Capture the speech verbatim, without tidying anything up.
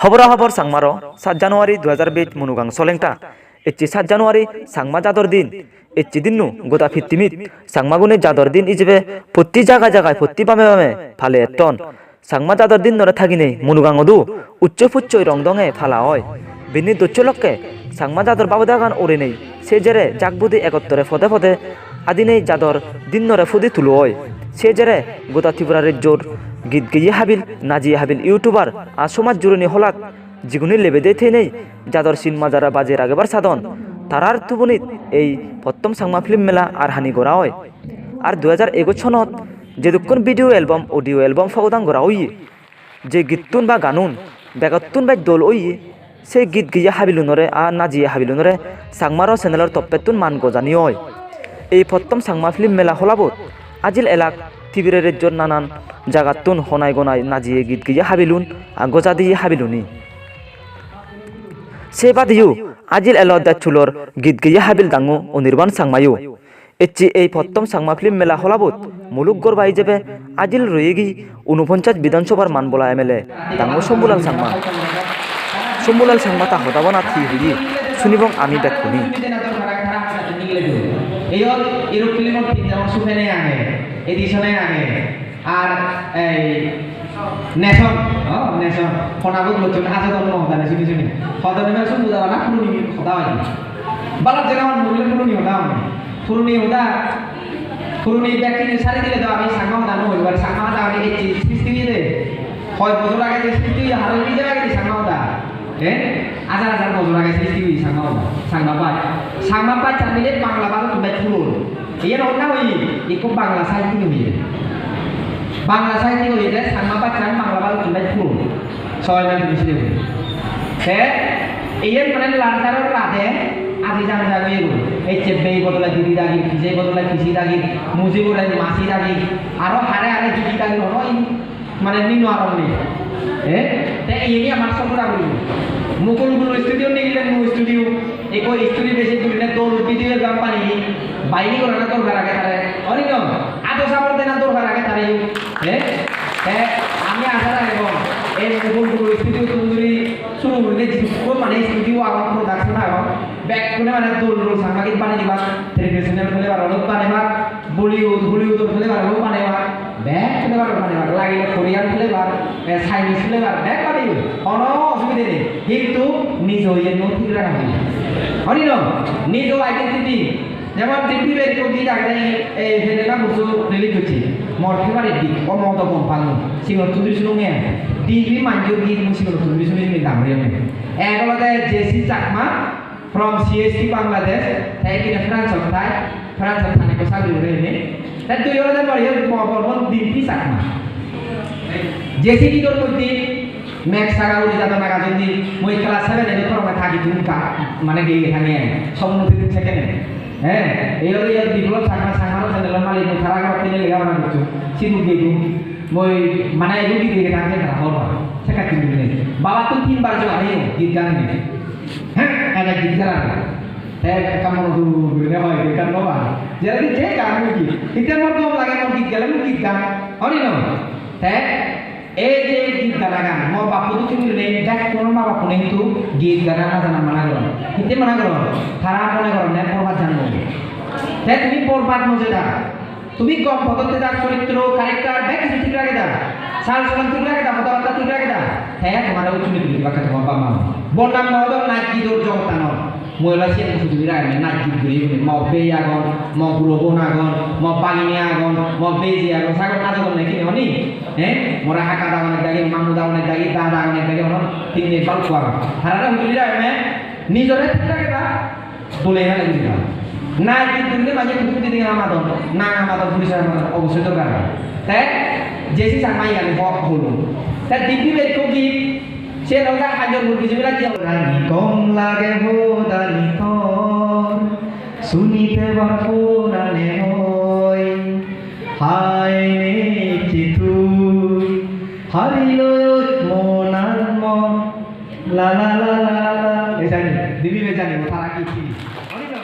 Hobora hobor Changmaro, saat January dui hajar bais Munugang Solengta. Ecche saat January Changma jador din. Ecche dinno goda pittimit Changmagune jador din ijebe potti jaga jagai potti bame bame pale etton. Changma jador dinnore thaginei Munugangodu ucche puccoi rong donge pala oi. Binni docche lokke Changma jador babodagan urinei se jere jakbudi egottore pode pode adinei jador dinnore pudi tulo oi. Se jere goda Tripura rejjor git geye habil, najiye habil YouTuber ar somaj juroni holat jiguni lebede thenei jador sin majara baje ragebar sadon, tarar tubunit ei pottom Changma Film Mela ar hani gora oi. Ar dui hajar egoch sonot jedukkun video album, audio album pogodang gora oye, je gittun ba ganun begottun bej dol oye, se git geye habilunore ar najiye habilunore Changmaro channelor toppettun man gojani oi. Ei pottom Changma Film Mela holabot ajil elak Tibire rejjor nanan jagattun honai gonai najiye git geye habilun, ar goja diye habiluni. Se badeyo ajil elo dejhulor git geye habil dangu Onirban Changmayo. Ecche ei pottom Changma Film Mela holabot muluk gorba ijebe ajil royegi unoponchas Bidhan Sobhar manbola M L A dangu Shambhulal Changma. Shambhulal Changma ta hodabonat hi hoye sunibong ami bekkune. Eyot Europe film-ot pinjamon sufene age, edition-e age, ar ei nation, oh, nation, honabot gocchon aje don no hodane suni suni. Hodane na suni hodane na puruni hoda hoy. Balok jega hon murule puruni hoda hon. Puruni hoda, puruni bekkune sari dile to ami Changma hoda no hoi pari, Changma hoda ami ecche sristi oye de. Hoi bojor age je sristi oye, haro hini jaga age Changma hoda. Eh? Hajar hajar bojor age sristi oye Changma hoda, Changma baj. Changma baj changmile Bangla baj tun baj puron. Iyen honna hoye, ikko Bangla sahittik hoye. Bangla sahittik hoye de Changma baj chang Bangla baj tun baj puron. Soi na tumi sini hoye. Te iyen mane larjaror rade aji jang jang oye goi. Ecche bei bodole didi dagi, pije bodole piji dagi, muji bodole masi dagi, aro hare hare didi dagi hono in. Mane nino aram nei. Eh? Te iyeni amar sodora guribo. Mukul Guru studio nigile mo studio. Eko studio besi gurine dol video gam pani. Baini gorana dorkar age tare. Oi ni no? Ado sabor dena dorkar age tare. Eh? Te ami asha ragibong. Ei Mukul Guru studio tun duri suru gurine jidukko mane studio agon, production agon. Bekkune mane dol dol sangbadik banei dibak. Traditional flavor olok banebak. Bollywood, Hollywood-or film aro banebak, bek film aro banebak, lagile Korean film, eh, Chinese film, bek baneyun, hono osubide nei. Hintu nijo iyenno thik raga hoiye. Honi no? Nijo identity. Jemon Dipi Berko git agede, ei, Helena Busu release gocche. Mor favorite git, o modo gom pang mui. Sigonottun duri sunonge. Dipi manjor git mui sigonottun duri suni suni dangor oyonge. Ek olode J C Chakma, from C S T Bangladesh, te ekkene France-ot thai, France-ot thanei ekko sagori gore hijeni. Te dui olode mor iye mo bor bon Dimpi Chakma. J C T dor moddhe mek saga uri jadon aga jondi, mui class seven-ot porong thagi tun ka, mane geye thagi ai, somono tun second-e. He, ei olode iye Biplop Chakma, Chakma channel-or malik, mui tara ghorot thei lega pora gocchong, sidu geye tun, mui mane idu geye thagi tara hor. Sekka tun geye. Baba tun tin bar jogare git gan geye. Heh, ene git galar. Te ekka mono duri gurine hoi, git gan no pai. Jere je gan guri. Hitte mor gom lage, mor git gele mor git gan. Honi no? Te ei je git gana gan, mo bappo dokke gurine, bekkun ma bappune hintu git gana na jana mana goron. Hitte mana goron? Tara mone goronne borbad jana. Te tumi borbad no jeda. Tumi gom podot theda, choritro, character, bek hissu thik rageda. Sal solon thik rageda, hodabatta thik rageda. Te tomare ucchuni tuli dibakke tomar bap ma. Bodnam no odon naj gidor jogottanot. Mui ole siyen hudu guri ragem, naj gid guri guri. Mo bhei agon, mo guro bon agon, mo bagini agon, mo beji agon, sagor najogon neki honi? He? More hakka da onek dagi, mamu da onek dagi, da da onek dagi, hono tinne balukko agon. Tarare hudu guri ragem, nijore thik rageba. Dole hale guri diba. Na git gurile manje kudu guri dinga madon, na madon, purisoy madon, obossoi dorkar age. Te J C Chakma iyani ho-, holo. Te Dimpi Berko git, se olode Hanjor Murgi Jumila ji. Rani kom lage ho dani tor, sunite bar porane hoi, hai ne chitu, hari lo mon ar mon. La la la la la. Ei jani, Dimpi be jani, Paragiti.